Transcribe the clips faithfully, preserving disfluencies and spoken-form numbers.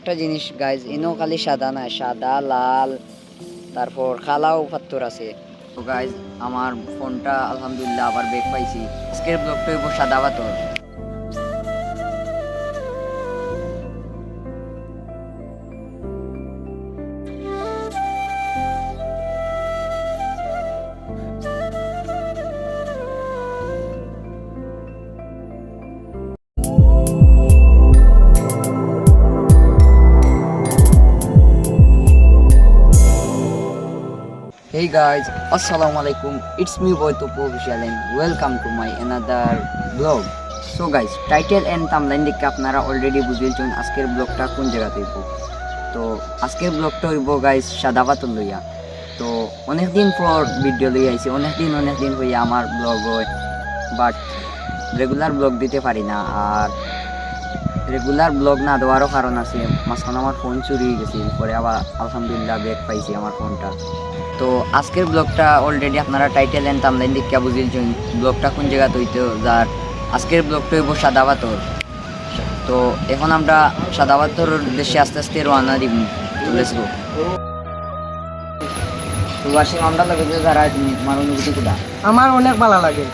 একটা জিনিস গাইজ, ইনো খালি সাদা না, সাদা, লাল, তারপর কালাও পাত্থর আছে। তো গাইজ, আমার ফোনটা আলহামদুলিল্লাহ আবার ব্যাক পাইছি। আজকের ব্লগটা অইবো সাদা পাথর। Hey guys, Assalamu alaikum. It's me boy Tupu Official and welcome to my another vlog. So guys, title and thumbnail দেখিয়া আপনারা already বুঝিলছইন আজকের ব্লগটা কোন জাগাত অইবো। তো আজকের ব্লগটা অইবো গাইজ সাদা পাথর লইয়া। তো অনেকদিন পর ভিডিও লইয়া আইছি, অনেকদিন অনেকদিন অইয়া আমার ব্লগ অয়, but রেগুলার ব্লগ দিতে পারি না। আর রেগুলার ব্লগ না দেওয়ারও কারণ আছে, মাঝখানো আমার ফোন চুরি অইগেছিল, পরে আবার আলহামদুলিল্লাহ ব্যাক পাইছি আমার ফোনটা। তো আজকের ব্লগটা already আপনারা title and thumbnail দেখিয়া বুঝিলছইন ব্লগটা কোন জাগাত অইতো যার। আজকের ব্লগটা অইবো সাদা পাথর। তো এখন আমরা সাদা পাথরর উদ্দেশ্যে আস্তে আস্তে রওয়ানা দিমু। তো let's go। তো ওয়াসিম, আমরার লগে যে যারা, তুমি, তোমার অনুভূতি কিতা? আমার অনেক ভালা লাগে।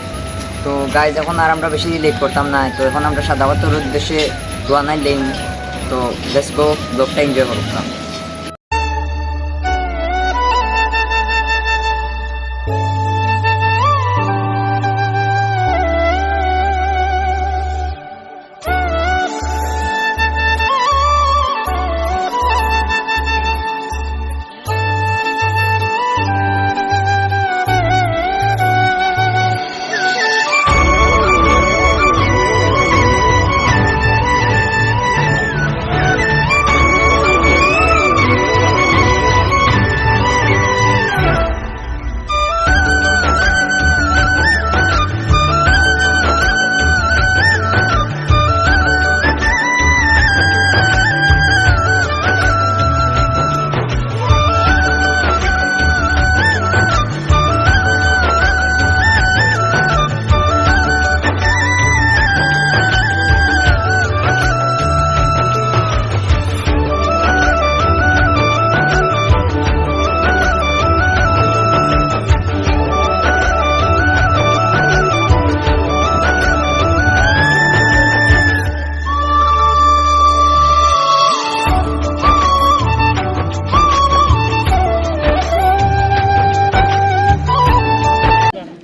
তো গাইজ, এখন আর আমরা বেশি লেট করতাম না, তো এখন আমরা সাদা পাথরর উদ্দেশ্যে রওয়ানা দিমু। তো let's go, ব্লগটা এনজয় করুক্কা।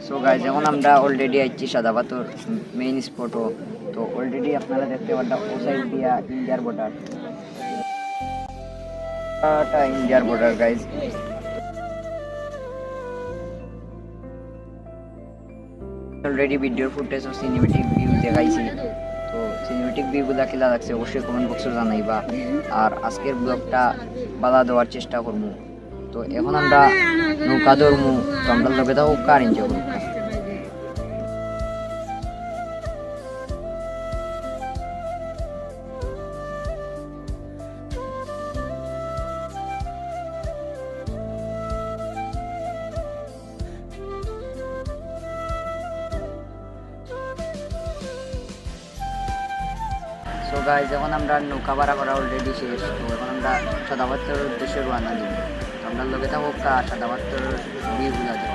So guys, এখন আমরা already আইছি সাদা পাথর মেইন স্পটও। তো already আপনারা দেখতে পাররা ও সাইড দিয়া ইন্ডিয়ার বর্ডার। এটা ইন্ডিয়ার বর্ডার গাইজ। Already ভিডিওর ফুটেজ ও সিনেমেটিক ভিউ দেখাইছি। তো সিনেমেটিক ভিউ গুলা কিলা লাগছে অবশ্যই কমেন্ট বক্সে জানাইবা। আর আজকের ব্লগটা ভালা দেওয়ার চেষ্টা করমু। তো এখন আমরা নৌকা ধরমু, তো আমরার লগে থাকো, কার এনজয় করুক্কা। So guys, এখন আমরা নৌকা ভাড়া করা already শেষ। তো এখন আমরা সাদা পাথরর উদ্দেশ্যে রওয়ানা দিমু। তো আমরার লগে থাকো, কার সাদা পাথরর ভিউ গুলা দেখো।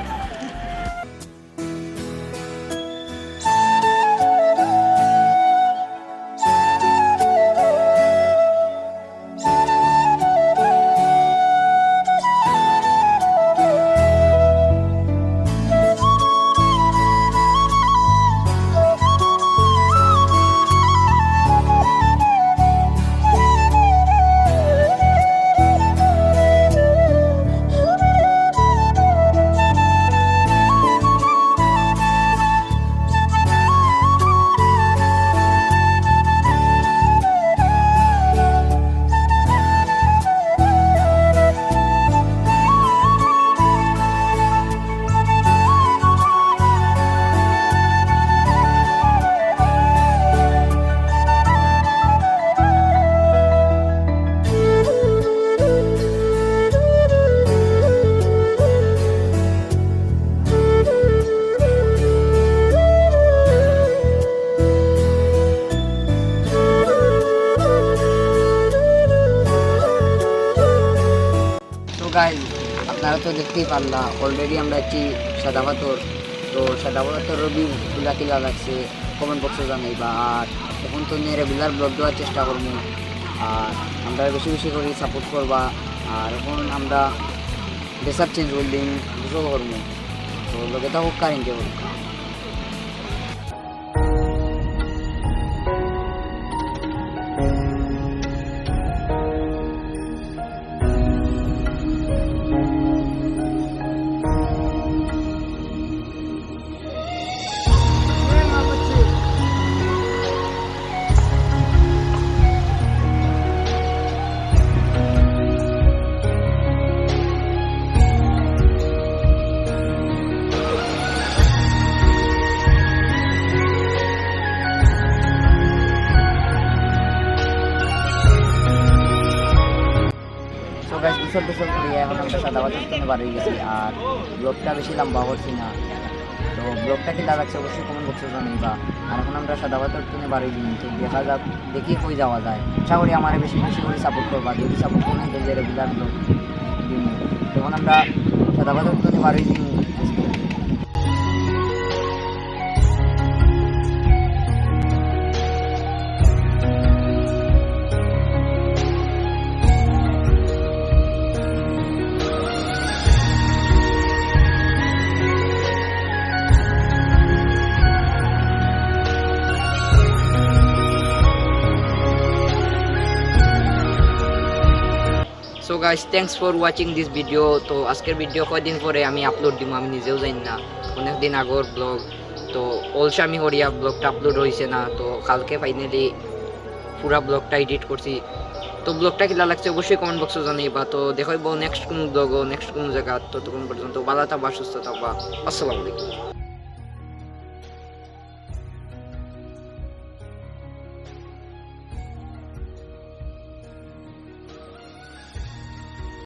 গাইস, আপনারা তো দেখতেই পারলা, অলরেডি আমরা আছি সাদা পাথর। তো সাদা পাথর ভিউ গুলা কিলা লাগছে, কমেন্ট বক্সো জানাইবা। আর এখন তো রেগুলার ব্লগ দেওয়ার চেষ্টা করমু। আর আমরা বেশি বেশি করি সাপোর্ট করবা। আর এখন আমরা ড্রেস আপ চেঞ্জ করি দিমু, গোসল করমু। তো লগে থাকো, কারেন্টে করমু। So guys, গোসল টোসল করিয়া এখন আমরা সাদা পাথর থনে বার অই গেছি। আর ব্লগটা বেশি লম্বা করছি না, তো ব্লগটা কিলা লাগছে অবশ্যই কমেন্ট বক্সো জানাইবা। আর এখন আমরা সাদা পাথর থনে বার অই যাইমু, তো দেখা যাক, দেখি কই যাওয়া যায়। আশা করি আমারে বেশি বেশি করি সাপোর্ট করবা, যদি সাপোর্ট করো তাইলে রেগুলার ব্লগ দিমু। তখন আমরা সাদা পাথর থনে বার অই যাইমু। So guys, thanks for watching this video. তো আজকের ভিডিও কয়দিন পরে আমি আপলোড দিমু, আমি নিজেও জানি না, অনেক দিন আগর ব্লগ। তো অলসামি করিয়া ব্লগটা আপলোড অইছে না, তো কালকে ফাইনালি পুরা ব্লগটা এডিট করছি। তো ব্লগটা কিলা লাগছে অবশ্যই কমেন্ট বক্সো জানাইবা। তো দেখা অইবো নেক্সট কুনু ব্লগো, নেক্সট কুনু জাগাত। ততক্ষণ পর্যন্ত ভালা থাকবা, সুস্থ থাকবা। আসসালামু আলাইকুম।